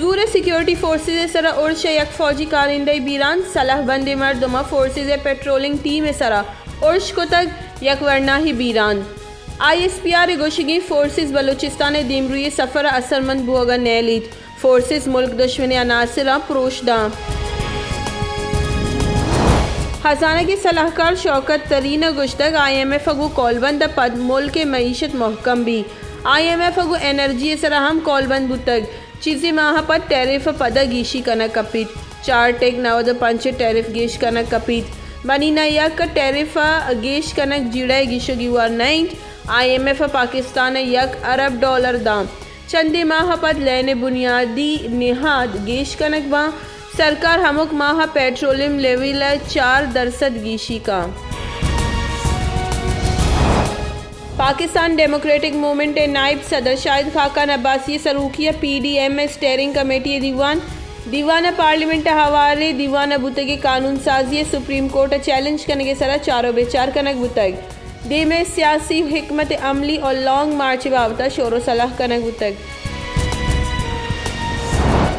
گور ءَ security forces ءِ سرا ارش ءَ یک فوجی کارندہ ءِ بیران، سلاہ بندیں مردماں فورسز ءِ پیٹرولنگ ٹیم ءِ سرا ارش کتگ، یک ورناہی بیران۔ آئی ایس پی آر ءِ گوشگی، فورسز بلوچستان ءِ دیمروئی ءِ سفر ءَ اثرمند بوگ ءَ نیلیت، فورسز ملک دشمنیں عناصراں پروش داں۔ ہزانگی سلاہکار شوکت ترین ءَ گوشتگ، آئی ایم ایف ءَ گوں کولبند ءَ پد ملک ءِ معیشت مھکم بیت۔ آئی ایم ایف ءَ گوں انرجی ءِ سرا ہم کولبند بوتگ۔ چیزے ماہ ءَ پد ٹیرف ءَ پدا گیشی کنگ کپیت۔ چار ٹک نود ءُ پنچ ٹیرف گیش کنگ کپیت۔ بنی نہ یک ٹیرف ءَ گیش کنگ جیڑہ ءِ گیش ءُ گیوار نہ انت۔ آئی ایم ایف ءَ پاکستان ءَ یک ارب ڈالر داں۔ چندے ماہ ءَ پد لین ءِ بنیادی نہاد گیش کنگ باں۔ سرکار ہمک ماہ ءَ پیٹرولیم لیول ءَ چار درسد گیشی کاں۔ پاکستان ڈیموکریٹک موومنٹ ءِ نائب صدر شاہد خاقان عباسی ءِ سروکی ءَ پی ڈی ایم ءِ اسٹیئرنگ کمیٹی ءِ دیوان، دیوان ءَ پارلیمنٹ ءَ ہواریں دیوان ءَ بوتگیں قانون سازی ءَ سپریم کورٹ ءَ چیلنج کنگ ءِ سرا چار ءُ بچار کنگ بوتگ۔ دیم ءَ سیاسی حکمت عملی ءُ لانگ مارچ ءِ بابت ءَ شور ءُ سلاہ کنگ بوتگ۔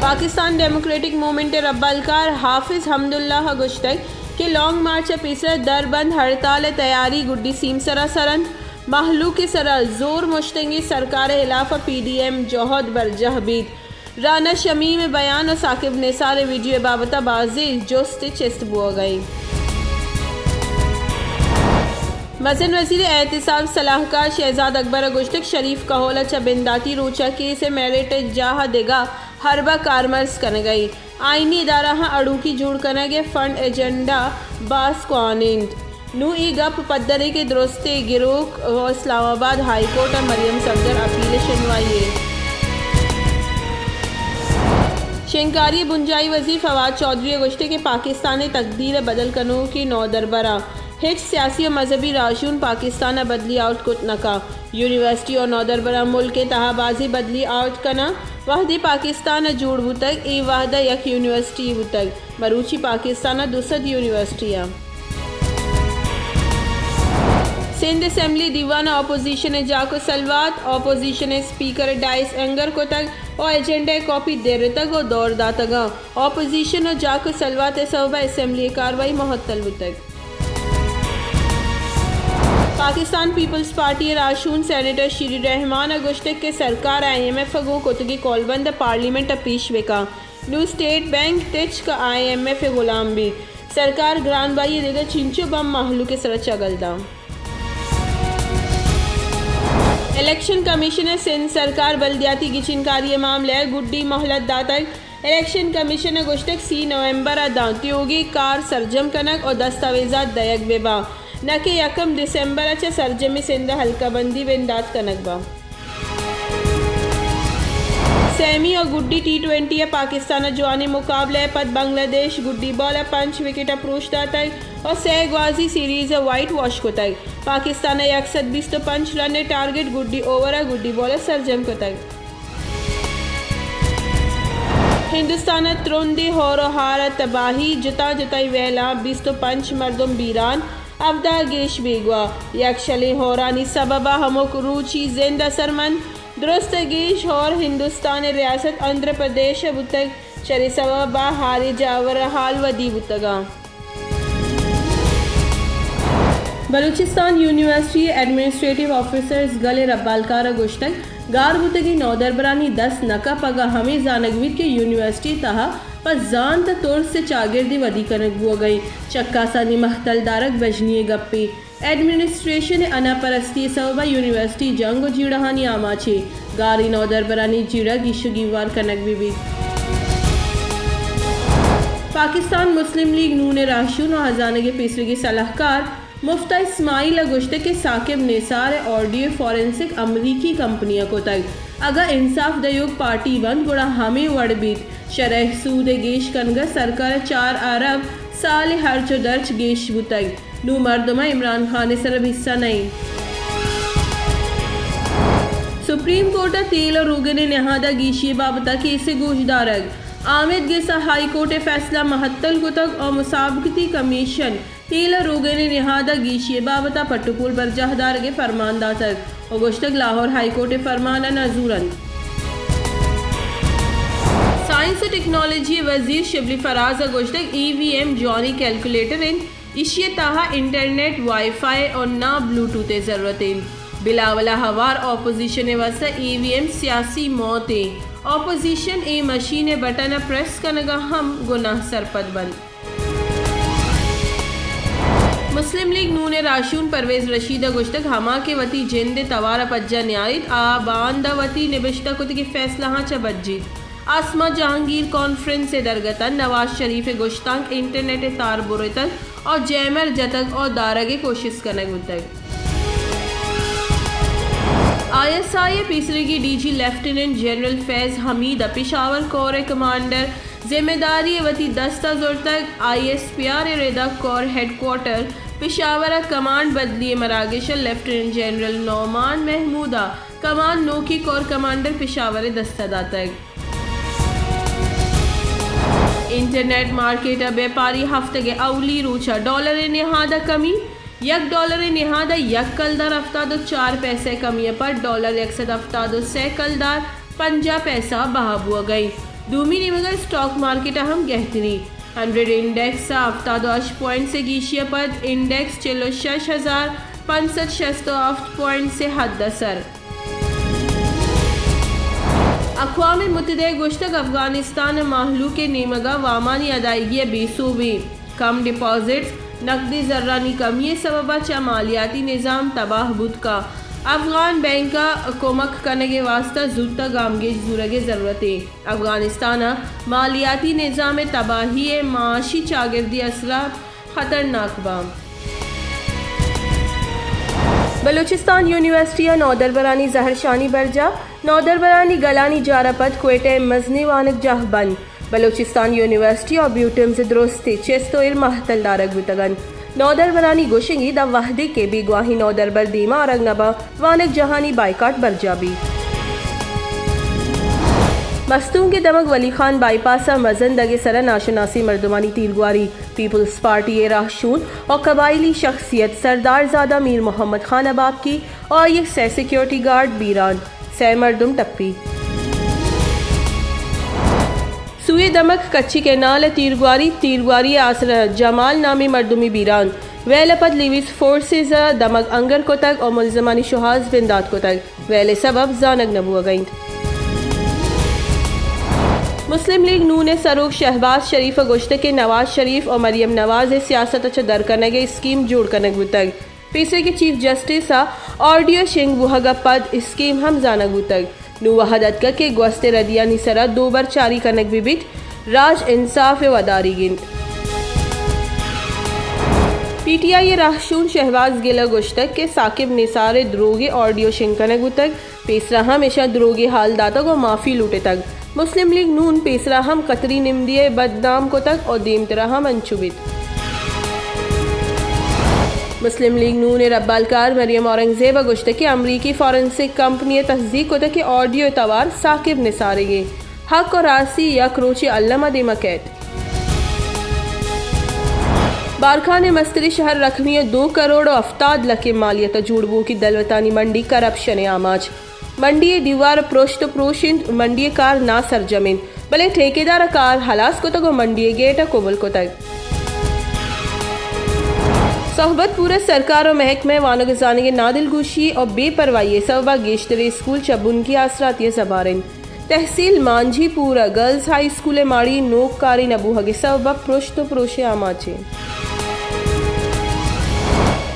پاکستان ڈیموکریٹک موومنٹ ءِ ربالکار حافظ حمداللہ ءَ گوشتگ کہ لانگ مارچ ءَ پیسر دربند ہڑتال ءِ تیاری گڈی سیمسر ءَ سر انت۔ مہلوک ءِ سرا زور مشتنگیں سرکار ءِ ہلاف ءَ پی ڈی ایم جہد برجاہ بیت۔ رانا شمیم ءِ بیان ءُ ثاقب نثار ءِ ویڈیو ءِ بابت ءَ بازیں جست چست بوگ ءَ انت۔ مزن وزیر ءِ احتساب سلاہکار شہزاد اکبر ءَ گوشتگ، شریف کہول ءَ چہ بنداتی روچ ءَ کیس ءِ میرٹ ءِ جاہ ءَ دگہ ہربہ کارمرز کنگ ءَ انت۔ آئینی ادارہاں اڑوکی جوڑ کنگ ءِ فنڈ ایجنڈا باز کوہن انت۔ نوں اے گپ پدر انت کہ درستیں گروک ءُ اسلام آباد ہائی کورٹ ءَ مریم صفدر اپیل ءِ شنوائی ءَ۔ شنگکاری ءِ بنجاہی وزیر فواد چوہدری ءَ گوشتگ کہ پاکستان ءِ تقدیر ءِ بدل کنوکیں نودربراں ہچ سیاسی ءُ مذہبی راہشون پاکستان ءَ بدلی آؤٹ کت نہ کنت۔ یونیورسٹی ءُ نودربراں ملک ءِ تہا بازیں بدلی آؤٹ کناں۔ وہدے پاکستان ءَ جوڑ بوتگ، اے وہد ءَ یک یونیورسٹی بوتگ۔ مروچی پاکستان ءَ دو سد یونیورسٹی ءَ۔ سندھ اسمبلی دیوان ءَ اپوزیشن ءِ جاک ءُ سلوات، اپوزیشن ءِ اسپیکر ءَ ڈائس انگر کتگ ءُ ایجنڈا ءِ کاپی درتگ ءُ دور داتگ اَنت۔ اپوزیشن ءِ جاک ءُ سلوات ءِ سوب ءَ اسمبلی ءِ کاروائی معطل بوتگ۔ پاکستان پیپلز پارٹی ءِ راہشون سینیٹر شیری رحمان ءَ گوشتگ کہ سرکار ءَ آئی ایم ایف ءَ گوں کتگیں کولبند ءَ پارلیمنٹ ءَ پیش بہ کن۔ نوں اسٹیٹ بینک تچک ءَ آئی ایم ایف ءِ غلام بیت۔ سرکار گران بہائی ءِ دگہ چنچو بم مہلوک ءِ سرا چگل داں۔ الیکشن کمیشن ءَ سندھ سرکار بلدیاتی گچینکاری ءِ معاملہ ءَ گڈی مہلت داتگ۔ الیکشن کمیشن ءَ گوشتگ سی نومبر ءَ داں تیوگیں کار سرجم کنگ ءُ دستاویزات دئیگ بہ باں، نہ کہ یکم دسمبر ءَ چہ سرجمیں سندھ ءَ حلقہ بندی بندات کنگ باں۔ سیمی ءُ گڈی ٹی ٹوئنٹی ءَ پاکستان ءَ جوانیں مقابلہ ءَ پد بنگلہ دیش گڈی بال ءَ پنچ وکٹ ءَ پروش داتگ ءُ سئے گوازی سیریز ءَ وائٹ واش کتگ۔ پاکستان ءَ یک سد بیست ءُ پنچ رن ءِ ٹارگٹ گڈی اوور ءَ گڈی بال ءَ سرجم کتگ۔ ہندوستان ءَ ترندیں ہور ءُ ہار ءِ تباہی، جتاں جتائیں ویلاں بیست ءُ پنچ مردم بیران، ہبدہ ءَ گیش بیگواہ۔ یکشلیں ہورانی سبب ءَ ہمک روچی زند اثرمند۔ درست ءَ گیش ہور ہندوستان ءِ ریاست آندھرا پردیش ءَ بوتگ، چرے سبب ءَ ہاریں جاور ءِ ہال ودی بوتگ اَنت۔ بلوچستان یونیورسٹی ءِ ایڈمنسٹریٹو آفیسرز گل ءِ ربالکار ءَ گوشتگ، گار بوتگیں نودربرانی دست نہ کپگ ءَ ہمے زانگ بیت کہ یونیورسٹی ءِ تہا پہ زانت ءُ ترس ءِ چاگردے ودی کنگ بوگ ءَ انت۔ چکاسانی مہتل دارگ بژنی ءِ گپے۔ ایڈمنسٹریشن ءِ اناپرستی ءِ سوب ءَ یونیورسٹی جنگ ءُ جیڑہانی آماچے۔ گاریں نودربرانی جیڑہ گیش ءُ گیوار کنگ بہ بیت۔ پاکستان مسلم لیگ نون ءِ راہشون ءُ ہزانگ ءِ پیسریگیں سلاہکار مفتہ اسماعیل ءَ گوشتگ کہ ثاقب نثار ءِ آڈیو ءِ فارنسک امریکی کمپنی ءَ کتگ۔ اگاں انصاف دئیوک پارٹی بنت گڑا ہمے وڑ بیت۔ شرح سود ءِ گیش کنگ ءَ سرکار ءِ چار ارب سال ءِ ہرچ ءُ درچ گیش بوتگ۔ نوں مردم ءَ عمران خان ءِ سر ءَ بسہ نہ انت۔ سپریم کورٹ ءَ تیل ءُ روگن ءِ نہاد ءَ گیشی ءِ بابت ءَ کیس ءِ گوشدارگ۔ آمید گس ءَ ہائی کورٹ ءِ فیصلہ مہتل کتگ ءُ مسابقتی کمیشن تیل ءُ روگن ءِ نہاد ءَ گیشی ءِ بابت ءَ پٹ ءُ پول برجاہ دارگ ءِ فرمان داتگ ءُ گوشتگ لاہور ہائی کورٹ ءِ فرمان ءَ نہ زورنت۔ سائنس ءُ ٹیکنالوجی ءِ وزیر شبلی فراز ءَ گوشتگ، ای وی ایم جوانی کیلکولیٹر اِنت، ایشی ءِ تہا انٹرنیٹ، وائی فائی ءُ ناں بلوٹوتھ ءِ ضرورت اِنت۔ بلاول ءَ ہوار، اپوزیشن ءِ واستہ ای وی ایم سیاسی موت اِنت، اپوزیشن اے مشین ءِ بٹن ءَ پریس کنگ ءَ ہم گناہ سرپد بنت۔ مسلم لیگ نون ءِ راہشون پرویز رشید ءَ گوشتگ، ہما کہ وتی جند ءِ توار ءَ پجا نیاریت، آ باندا وتی نبشتہ کتگیں فیصلہاں چہ بجیت۔ آسما جہانگیر کانفرنس ءِ درگت ءَ نواز شریف ءِ گوشتانک انٹرنیٹ ءِ تار برتگ ءُ جیمر جتگ ءُ دارگ ءِ کوشست کنگ بوتگ۔ آئی ایس آئی ءِ پیسریگیں ڈی جی لیفٹیننٹ جنرل فیض حمید ءَ پشاور کور ءِ کمانڈر ذمہ داری ءَ وتی دست ءَ زرتگ۔ آئی ایس پی آر ءِ ردا کور ہیڈ کوارٹر پشاور ءَ کمانڈ بدلی ءِ مراگش ءَ لیفٹیننٹ جنرل نعمان محمود ءَ کمانڈ نوکیں کور کمانڈر پشاور ءِ دست ءَ داتگ۔ انٹرنیٹ مارکیٹ ءَ بیپاری ہفتگ ءِ اولی روچ ءَ ڈالر ءِ نہاد ءَ کمی، یک ڈالر ءِ نہاد ءَ یک کلدار ہفتاد ءُ چار پیسہ ءِ کمی ءَ پد ڈالر یک سد ہفتاد ءُ سے کلدار پنجاہ پیسہ ءَ بہا بوگ ءَ اِنت۔ دومی نیمگ ءَ اسٹاک مارکیٹ ءَ ہم گہتری، ہنڈریڈ انڈیکس ءَ ہفتاد ءُ ہشت پوائنٹس ءِ گیشی ءَ پد انڈیکس چل ءُ شش ہزار پنچ سد شست ءُ ہفت پوائنٹس ءِ حد ءَ سر۔ اقوام متحدہ ءَ گوشتگ، افغانستان ءِ مہلوک ءِ نیمگ ءَ وامانی ادائیگی ءَ بے سوبی، کم ڈپازٹس، نقدی زرانی کمی ءِ سبب ءَ چہ مالیاتی نظام تباہ بوت کا، افغان بینک ءَ کمک کنگ ءِ واستہ زوت ءَ گامگیج زورگ ءِ ضرورت اِنت۔ افغانستان ءِ مالیاتی نظام ءِ تباہی ءِ معاشی چاگردی اثرات خطرناک باں۔ بلوچستان یونیورسٹی ءَ نودربرانی زہرشانی برجاہ، نودربرانی گلانی جار ءَ پد کوئٹہ ءِ مزنیں وانگجاہ بند۔ بلوچستان یونیورسٹی ءَ بیوٹیمز ءِ درستیں چست ءُ ایر مہتل دارگ بوتگ اَنت۔ نودربرانی گوشگ اِنت، داں وہدے کہ بیگواہیں نودربر دیم ءَ آرگ نہ باں، وانگجاہانی بائیکاٹ برجاہ بیت۔ مستونگ ءِ دمگ ولی خان بائی پاس ءَ مزن دگ ءِ سر ءَ ناشناسیں مردمانی تیرگواری۔ پیپلز پارٹی ءِ راہشون ءُ قبائلی شخصیت سردار زادہ میر محمد خان ءَ بابکی ءُ آئی ءِ سئے سیکورٹی گارڈ بیران، سئے مردم ٹپی۔ سوئے دمگ کچی کینال ءِ تیرگواری، تیرگواری ءِ آسر ءَ جمال نامیں مردمے بیران۔ ویل ءَ پد لیویز فورسز ءَ دمگ انگر کتگ ءُ ملزمانی شوہاز بندات کتگ۔ ویل ءِ سبب زانگ نہ بوگ ءَ اِنت۔ مسلم لیگ نون ءِ سروک شہباز شریف ءَ گوشتگ کہ نواز شریف ءُ مریم نواز ءِ سیاست ءَ چہ در کنگ ءِ اسکیم جوڑ کنگ بوتگ۔ پیسریگیں چیف جسٹس ءَ آڈیو شنگ بوہگ ءَ پد اسکیم ہم زانگ بوتگ۔ نوں وہد اتکگ کہ گوست ءِ ردیانی سر ءَ دوبر چاری کنگ بہ بیت، راج انصاف ءِ وداریگ اِنت۔ پی ٹی آئی ءِ راہشون شہباز گل ءَ گوشتگ کہ ثاقب نثار ءِ دروگیں آڈیو شنگ کنگ بوتگ، پیسرا ہم اشاں دروگیں ہال داتگ ءُ معافی لوٹتگ۔ مسلم لیگ نون پیسرا ہم قطری نمدی ءَ بدنام کتگ ءُ دیمترا ہم انچو بیت۔ مسلم لیگ نون ءِ ربالکار مریم اورنگزیب ءَ گوشتگ کہ امریکی فارنسک کمپنی ءَ تصدیق کتگ کہ آڈیو ءِ توار ثاقب نثاریگ اِنت۔ حق ءُ راستی یک روچے الم ءَ دیم ءَ کیت۔ بارکھان ءِ مستریں شہر رکھنی ءَ دو کروڑ ءُ ہفتاد لکھ ءِ مالیت ءَ جوڑ بووکی دلوتانی منڈی کرپشن ءِ آماچ۔ منڈی ءِ دیوار پرشت ءُ پروش اِنت، منڈی ءِ کار ناسرجم اِنت، بلے ٹھیکیدار ءَ کار ہلاس کتگ ءُ منڈی ءِ گیٹ ءَ کبل کتگ۔ صحبت پور ءِ سرکار ءُ محکمہ ءِ وانگ ءُ زانگ ءِ نادلگوشی ءُ بے پرواہی ءِ سبب ءَ گیشتریں اسکول چہ بنکی آسراتی ءَ زبہر اِنت۔ تحصیل مانجھی پور ءِ گرلز ہائی اسکول ءِ ماڑی نوک کاری نہ بوہگ ءِ سبب ءَ پرشت ءُ پروش ءِ آماچ اِنت۔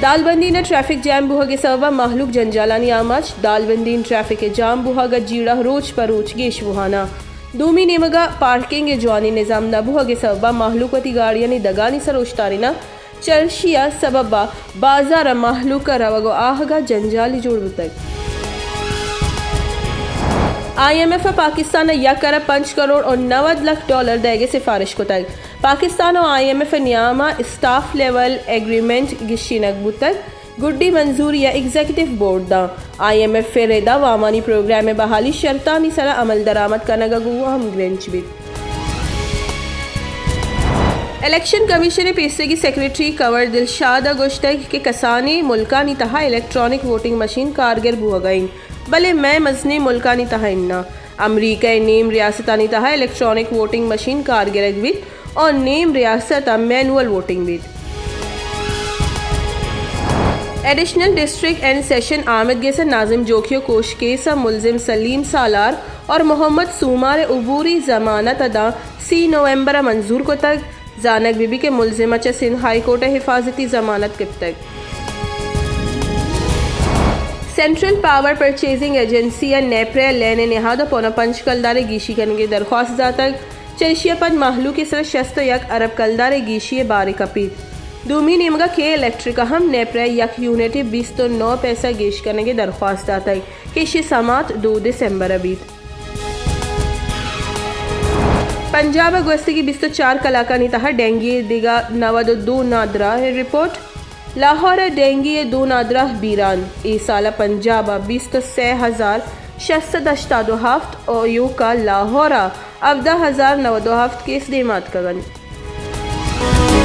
دالبندین ءَ ٹریفک جام بوہگ ءِ سبب ءَ مہلوک جنجالانی آماچ۔ دالبندین ٹریفک ءِ جام بوہگ ءَ جیڑہ روچ پہ روچ گیش بوہان اَنت۔ دومی نیمگ ءَ پارکنگ ءِ جوانیں نظام نہ بوہگ ءِ سبب ءَ مہلوک وتی گاڑیانی دگانی سر ءَ اوشتارین اَنت۔ چرشی ءِ سبب ءَ بازار ءَ مہلوک ءِ روگ ءُ آہگ ءَ جنجالے جوڑ بوتگ۔ آئی ایم ایف ءَ پاکستان ءَ یک ارب پنچ کروڑ ءُ نود لکھ ڈالر دئیگ ءِ سفارش کتگ۔ پاکستان ءُ آئی ایم ایف ءِ نیام ءَ اسٹاف لیول ایگریمنٹ گیشینگ بوتگ۔ گڈی منظوری ءَ ایگزیکٹو بورڈ داں۔ آئی ایم ایف ءِ ردا وامانی پروگرام ءِ بحالی شرطانی سرا عمل درآمد کنگ ءَ گوں ہمگرنچ بیت۔ الیکشن کمیشن ءِ پیسریگیں سیکرٹری کنور دلشاد ءَ گوشتگ کہ کسانیں ملکانی تہا الیکٹرانک ووٹنگ مشین کارگر بوہگ ءَ اِنت، بلے مئے مزنیں ملکانی تہا اناں۔ امریکہ ءِ نیم ریاستانی تہا الیکٹرانک ووٹنگ مشین کار گرگ بیت اور نیم ریاست ءَ مینول ووٹنگ بیت۔ ایڈیشنل ڈسٹرکٹ اینڈ سیشن آمد گس ءَ ناظم جوکھی ءِ کوش کیس ءِ ملزم سلیم سالار اور محمد سومار ءِ عبوری ضمانت ءَ داں سی نومبر ءَ منظور کتگ۔ زانگ بہ بیت کہ ملزم ءَ چہ سندھ ہائی کورٹ ءَ حفاظتی ضمانت گپتگ۔ سینٹرل پاور پرچیزنگ ایجنسی ءَ نیپرا لین ءِ نہاد ءَ پونا پنچ کلدار ءِ گیشی کنگ ءِ درخواست داتگ، چہ ایشی ءَ پد مہلوک ءِ سرا شست ءُ یک ارب کلدار ءِ گیشی ءِ بار کپیت۔ دومی نیمگ ءَ کے الیکٹرک ءَ ہم نیپرا ءِ یک یونٹ ءِ بیست ءُ نو پیسہ گیش کنگ ءِ درخواست داتگ کہ ایشی ءِ سماعت دو دسمبر ءَ بیت۔ پنجاب ءَ گوستگیں بیست ءُ چار کلاکانی تہا ڈینگی ءِ دگہ نود ءُ دو نادراہ ءِ رپورٹ۔ لاہور ءَ ڈینگی ءِ دو نادراہ بیران۔ اے سال ءَ پنجاب ءَ بیست ءُ سے ہزار شش سد ہشتاد ءُ ہفت ءُ ایوک ءَ لاہور ءَ ہبدہ ہزار نود ءُ ہفت کیس دیما اتکگ انت۔